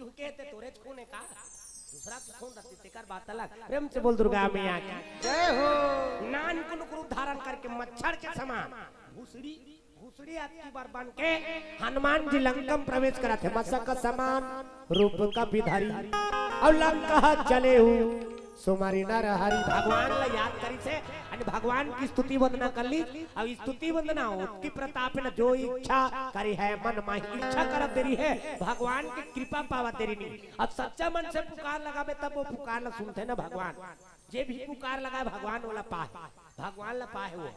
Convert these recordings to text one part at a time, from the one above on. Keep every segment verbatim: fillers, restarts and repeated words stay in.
तू के ते तोरे खून हे का? दूसरा के खून रखते, तेकर बात अलग। प्रेम से बोल दुर्गा मैया की। जय हो। नानकुन रूप धारण करके मच्छर के समान भूसड़ी, भूसड़ी अतकी बर बन के हनुमान जी लंकम प्रवेश करत हे। मसक समान रूप कपि धरी, अउ लंका चले हूँ सुमरि नर हरि। भगवान ला याद करिस हे, अने भगवान की स्तुति वंदना कर लिस। अउ स्तुति वंदना ओतकी प्रताप हे ना, जो इच्छा करे हे मन माही, इच्छा करत देरी हे, भगवान की कृपा पावत देरी नहीं। अब सच्चा मन से पुकार लगाबे, तब वो पुकार ला सुनथे ना भगवान। जे भी पुकार लगाए भगवान ओला पाहे, भगवान ला पाहे वो।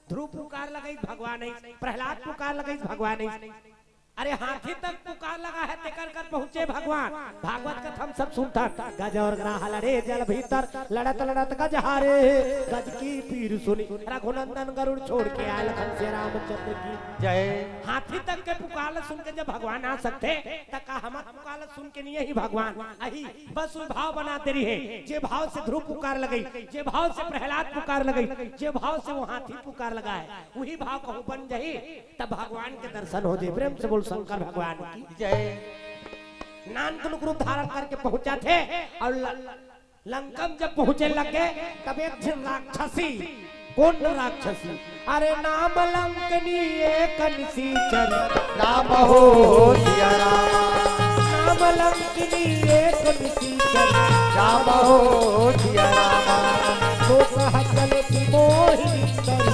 ध्रुव पुकार लगाइस भगवान आइस, प्रहलाद पुकार लगाइस भगवान आइस। अरे हाथी तक पुकार लगा हे, तेकर कर पहुँचे भगवान। भागवत कथा हम सब सुनथन। गज अउ ग्राह लड़े जल भीतर, लड़त लड़त गज हारे। गज की पीर सुनी रघुनंदन गरुड़ छोड़ के आए, लखन सिया रामचंद्र की। जय। हाथी तक के पुकार ला सुन के जब भगवान आ सकथे, त का हमर पुकार ला सुन के नहीं ही भगवान आही? बस वो भाव बना देरी हे, जे भाव से ध्रुव पुकार लगाइस, जे भाव से प्रहलाद पुकार लगाइस, जे भाव से वो हाथी पुकार लगाए, वही भाव कहूँ बन जाही, तब भगवान के दर्शन हो जाए। प्रेम से बोल शंकर भगवान की। जय। नानकुन रूप धारण करके पहुँचथे अउ ल-, लंकम जब पहुँचे लगे, तब एक झन राक्षसी, कोन राक्षसी? अरे नाम लंकनी एक निसिचरी। राम हो सिया राम। नाम लंकनी एक निसिचरी। राम हो सिया राम। सो कह चलती मोहिनी करी।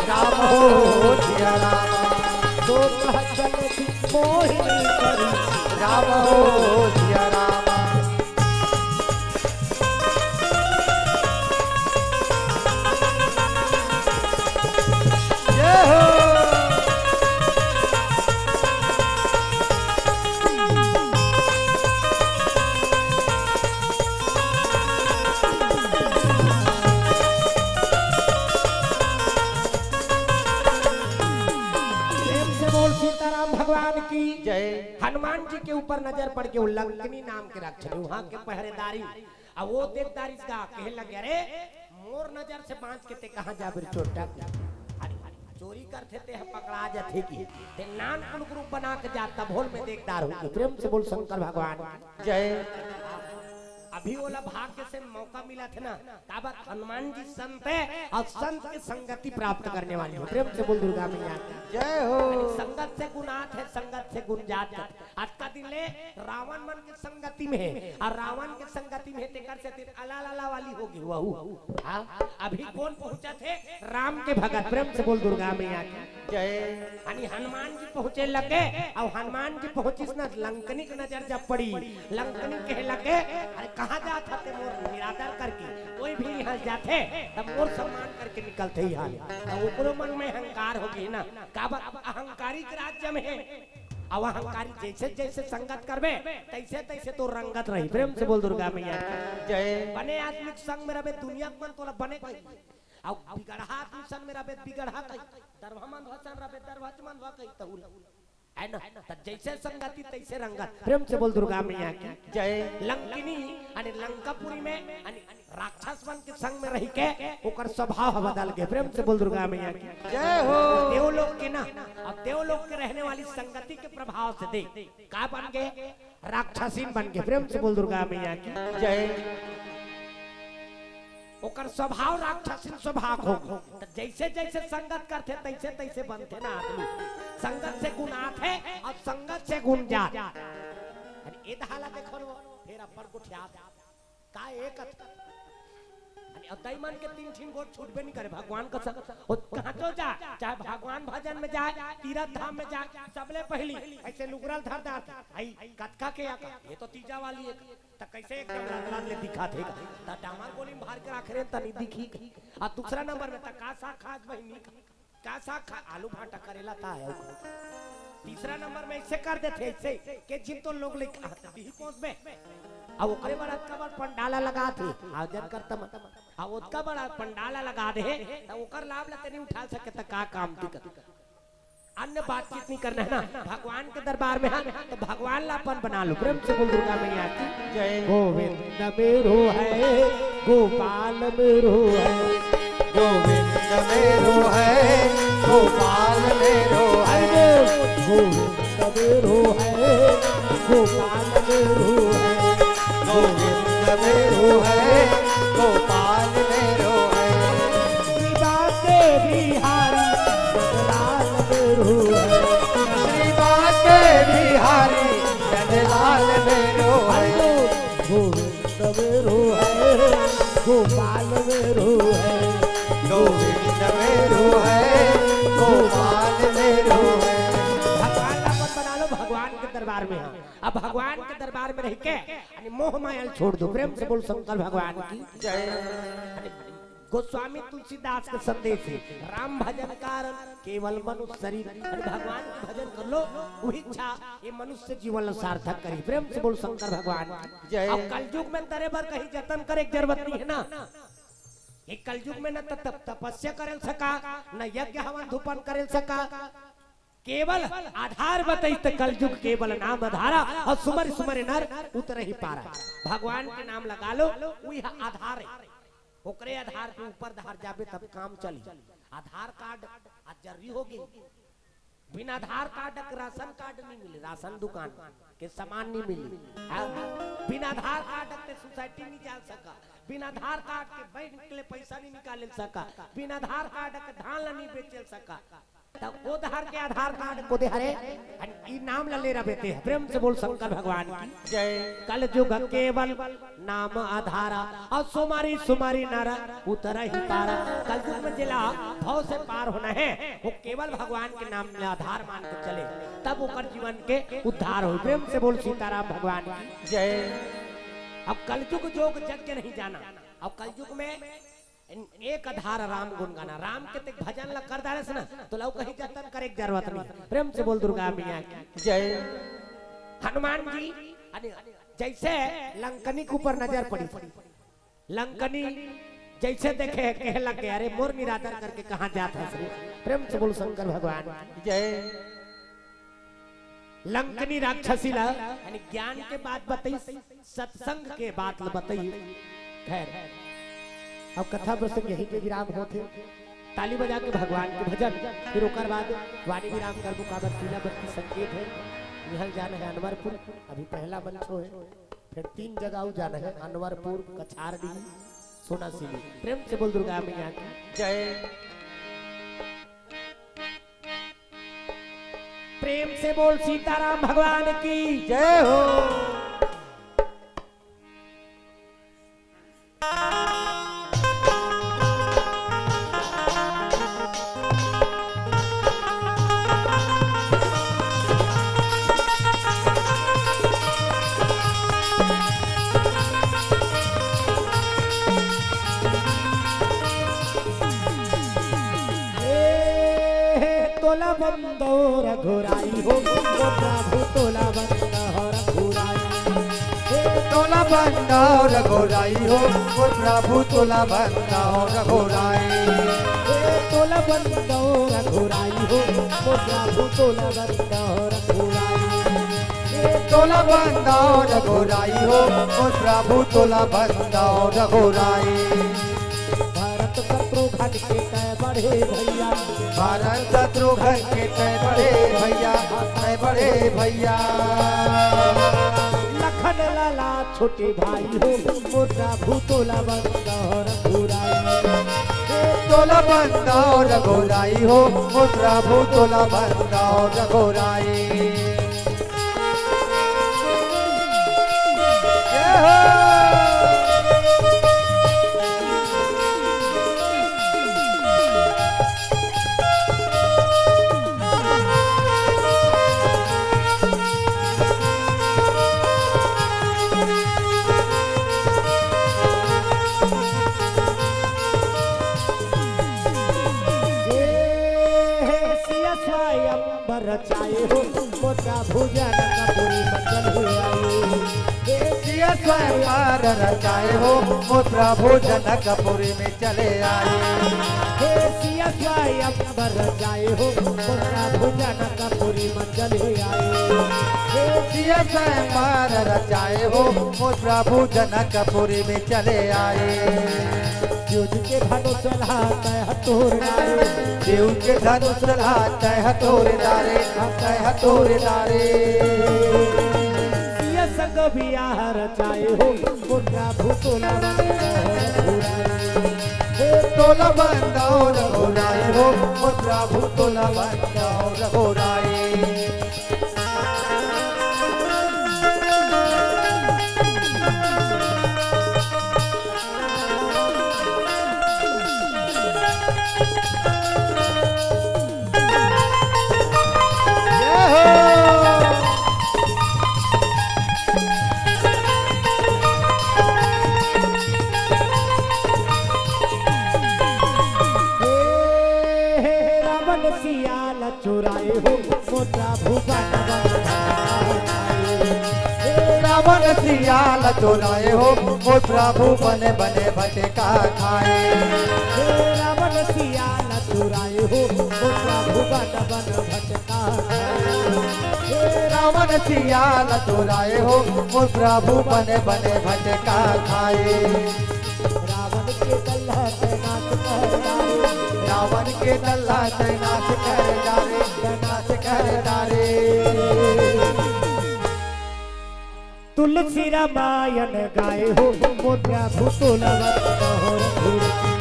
राम हो सिया राम। सो कह चलती मोहिनी करी। राम हो सिया राम। जय हो। प्रेम से बोल सीताराम भगवान की। जय। हनुमान जी के ऊपर नजर पड़ के वो लंकनी नाम के राक्षस, वहां के पहरेदारी, अब वो देखदारिस गा, कहे लगे, "अरे, मोर नजर से बांच के ते कहाँ जाबे रे चोट्टा?" अरे, चोरी करथे ते ह पकड़ा जाथे कि ते नानकुन रूप बना के जा, तभो ल मैं देखदार हूँ। प्रेम से बोल शंकर भगवान की। जय। अभी ओला भाग्य से मौका मिलथे ना, काबर हनुमान जी संत हे अउ संत के संगति प्राप्त करने वाले हे। प्रेम से बोल दुर्गा मैया की। जय हो। संगत से गुण आत हे, संगत से गुण जात हे। अतका दिन ले रावण मन के संगति में हे, अउ रावण के संगति में हे, तेकर सेती अला लला वाली हो गे वहू। हाँ, अभी कोन पहुंचथे? राम के भगत। प्रेम से बोल दुर्गा मैया की। जय। यानी हनुमान जी पहुंचे लगे, अउ हनुमान जी पहुंचिस ना, लंकनी के नजर जब पड़ी, लंकनी कहे लगे, "अरे कहाँ जात हस ते मोर निरादर करके? कोई भी यहाँ जाथे, तब मोर सम्मान करके निकलथे यहाँ।" तब ओकरो मन में अहंकार हो गे ना, काबर अब अहंकारिक राज्य में हे। अउ अहंकारी जैसे जैसे संगत करबे, तैसे तैसे तो रंगत रही। प्रेम से बोल दुर्गा मैया की। जय। बने आदमी के संग में रहबे, दुनिया के मन तोला बने कही। अउ बिगड़हा आदमी संग में रहबे, बिगड़हा कही। दरभा मन भसन रहबे, दरभच मन भा कही तहु ल। है ना? त जैसे संगति तैसे रंगत। प्रेम से बोल दुर्गा मैया की। जय। लंकिनी, यानी लंकापुरी में, यानी राक्षस मन के संग में रहि के ओकर स्वभाव ह बदल गे। प्रेम से बोल दुर्गा मैया की। जय हो। देवलोक के ना, अब देवलोक के रहने वाली संगति के प्रभाव से देख, का बन गे? राक्षसीन बन गे। प्रेम से बोल दुर्गा मैया की। जय। ओकर स्वभाव राक्षसीन स्वभाव हो गे। त जैसे जैसे संगत करथे, तैसे तैसे बनथे ना आदमी। संगत से गुण आथे अउ संगत से गुण जात। अरे ए दहा ला देखो रे, फेर अब्बड़ गोठियात। का एक अत-, अरे, अउ दई मन के तीन ठिन गोठ छूटबे नहीं करे, भगवान कसम। ओ कहाँ तो जा, चाहे भगवान भजन में जाए, तीरथ धाम में जाए, सबले पहली ऐसे लुगरा ल धर डारथे। आई, कतका के आका? ये तो तीजा वाली हे। त कैसे एकदम रंगलाल ले दिखाथे का? त डामर गोली में भर के राखे रहे, त नहीं दिखी। अउ दूसरा नंबर में त का साग खात बहिनी का? का साग खा? आलू भाटा करेला त हे। तीसरा नंबर में ऐसे कर देथे, ऐसे के जिन तो लोग ले बिही पोस में। अब ओकरे बर अतका बड़ पंडाल लगाथे, आयोजन करता मन। अब ओतका बड़ा पंडाल लगा दे, त ओकर लाभ ल ते नहीं उठा सके, त का काम दिक्कत? अन्य बातचीत नहीं करना है ना, भगवान के दरबार में है, त भगवान ला अपन बना लो। प्रेम से बोल दुर्गा मैया की। जय। गोविंद मेरो है, गोपाल मेरो है। गोविंद मेरो है, गोपाल मेरो है। अरे बोल, गोविंद मेरो है, गोपाल मेरो है, गोविंद मेरो है, गोपाल मेरो है। श्री बांके बिहारी नंदलाल मेरो है। श्री बांके बिहारी नंदलाल मेरो है। हरि बोल। गोविंद मेरो है, गोपाल मेरो है। गोविंद मेरो है, गोपाल मेरो है। भगवान ला अपन बना लो, भगवान के दरबार में। हाँ, अब भगवान के दरबार में रह के यानी मोह माया ल छोड़ दो। प्रेम से बोल शंकर भगवान की जय। यानी गोस्वामी तुलसीदास के संदेश है, राम भजन कारण केवल मनुष्य शरीर, यानी भगवान के भजन कर लो, वही इच्छा ये मनुष्य जीवन ला सार्थक करी। प्रेम से बोल शंकर भगवान की जय। अब कलयुग में तरे बर कहीं जतन करे के जरूरत नहीं है ना। ये कलयुग में न त तप-, तपस्या करे ल सका, न यज्ञ हवन धूपन करे ल सका। केवल आधार बताई त कलयुग केवल नाम आधारा, और सुमरि सुमरि नर उतरहि पारा। भगवान के नाम लगा लो, वही आधार है। ओकरे आधार पे ऊपर धार जाबे तब काम चली। आधार कार्ड आज जरूरी हो गई। बिना आधार कार्ड के राशन कार्ड नहीं मिले, राशन दुकान के सामान नहीं मिले। हाँ? बिना आधार कार्ड के सोसाइटी नहीं जा सका, बिना आधार कार्ड के बैंक के लिए पैसा नहीं निकाल सका, बिना आधार कार्ड के धान ला नहीं बेच सका। तब वो धार के आधार कार्ड को दे हरे, अन ई नाम ला ले रहा बेटे, प्रेम से बोल शंकर भगवान की जय। कलयुग केवल नाम आधारा, और सुमरि सुमरि नर उतरहि पारा। कलयुग में जिला भव से पार होना है, वो केवल भगवान के नाम में आधार मान के चले, तब ओकर जीवन के उद्धार हो। प्रेम से बोल सीताराम भगवान की जय। अब कलयुग जोग जग नहीं जाना, अब कलयुग में एक आधार राम गुण गाना, राम के तें भजन ला कर डारेस ना, तो लव कहीं जतन करे के जरूरत नहीं। प्रेम से बोल दुर्गा मैया की जय। हनुमान जी, अरे, जैसे लंकनी के ऊपर नजर पड़ी, लंकनी जैसे देखे, कहे लग गए, "अरे, मोर निरादर करके कहाँ जात है?" प्रेम से बोल शंकर भगवान की जय। लंकनी राक्षसी ला यानी ज्ञान के बात बताई, सत्संग के बात ला बताई। खैर, अब कथा प्रसंग यहीं पे विराम होथे। ताली बजा के भगवान के भजन, फिर ओकर बाद वाणी विराम करबो, काबर पीला बत्ती संकेत है। निहल जाना है अनवरपुर, अभी पहला मंच है, फिर तीन जगह अउ जाना है, अनवरपुर, कछारडीह, सोनासिली। प्रेम से बोल दुर्गा मैया की जय। प्रेम से बोल सीताराम भगवान की जय हो। ए, तोला बंदो रघुराई हो, ओ प्रभु तोला बंदो रघुराई। ए, तोला बंदो रघुराई हो, ओ प्रभु तोला बंदो रघुराई। ए, तोला बंदो रघुराई हो, ओ प्रभु तोला बंदो रघुराई। ए, तोला बंदो रघुराई हो, ओ प्रभु तोला बंदो रघुराई। भरत शत्रुघ्न के तय बड़े भैया। भरत शत्रुघ्न के तय बड़े भैया, तय बड़े भैया। लखन लाला छोटे भाई हो, मोर प्रभु तोला बंदो रघुराई। तोला बंदो रघुराई हो, मोर प्रभु तोला बंदो रघुराई। जय हो। हे, हे सिया स्वयंवर रचाए हो, मोटा भुजन कपूरी मंडल हुई आई। हे सिया स्वयंवर रचाए हो, मोटा भुजन कपूरी में चले आए। हे सिया स्वयंवर रचाए हो, मोटा भुजन कपूरी मंडल हुई आई। हे सिया स्वयंवर रचाए हो, मोटा भुजन कपूरी में चले आए। युद्ध के धनुष ला तय हथौर डारे। शिव के धनुष ला तय हथौर डारे, तय हथौर डारे। गबिया हर चाहे हो, मोर प्रभु तोला बंदौर घुराई। हे तोला बंदौर घुराई हो, मोर प्रभु तोला बंदौर घुराई। हे, हे, हे, रावण सियाल चुराए हो, मोर प्रभु बन बन भटका खाए। हे रावण सियाल चुराए हो, मोर प्रभु बन बन भटका खाए। हे रावण सियाल चुराए हो, मोर प्रभु बन बन भटका खाए। हे रावण सियाल चुराए हो, मोर प्रभु बन बन भटका खाए। रावण के दल्ला तैनाश कर डारे। रावण के दल्ला तैनाश कर डारे, तैनाश कर डारे। तुलसी रामायण गाए हो, मोर प्रभु तोला बंदौर घुराई।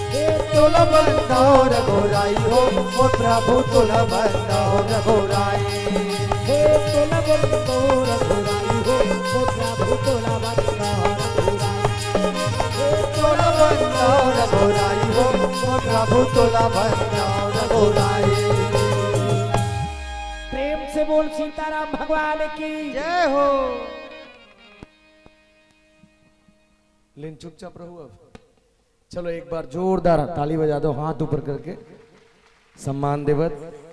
हे तोला बंदौर घुराई हो, मोर प्रभु तोला बंदौर घुराई। हे तोला बंदौर घुराई हो, मोर प्रभु तोला बंदौर घुराई। हे तोला बंदौर घुराई हो, मोर प्रभु तोला बंदौर घुराई। प्रेम से बोल सीताराम भगवान की। जय हो। लेकिन चुपचाप रहू अब। चलो, एक बार जोरदार ताली बजा दो, हाथ ऊपर करके सम्मान देवत।